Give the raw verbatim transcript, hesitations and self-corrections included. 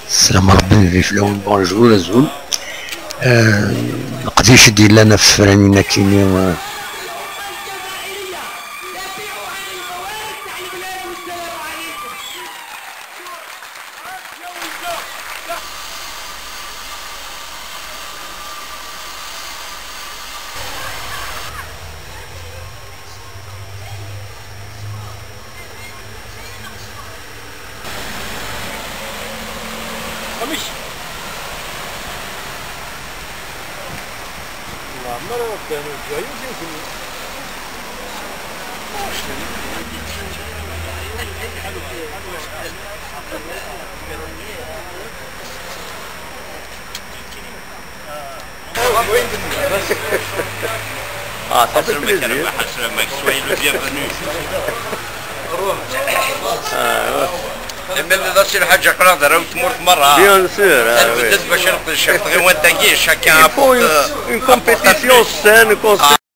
Sslam Rebbi, vive fell-awen, bonjour, azul. Eh, leqdic i d-yellan ɣef tefranin akini, eh, Amek? Leɛmer ara ddan Lezzayer, ur ten-, Ah, ça fait plaisir. Soyez le bienvenu. Ah, ouais. Imir d ass lḥaǧa aql-aɣ d arraw n tmurt merra. Bien sûr, ah, oui. Ad nbeddel bac ad neqdec ɣef tɣiwant-agi, chacun apporte, euh, apporte un plus. Il faut une, une compétition saine, constructive.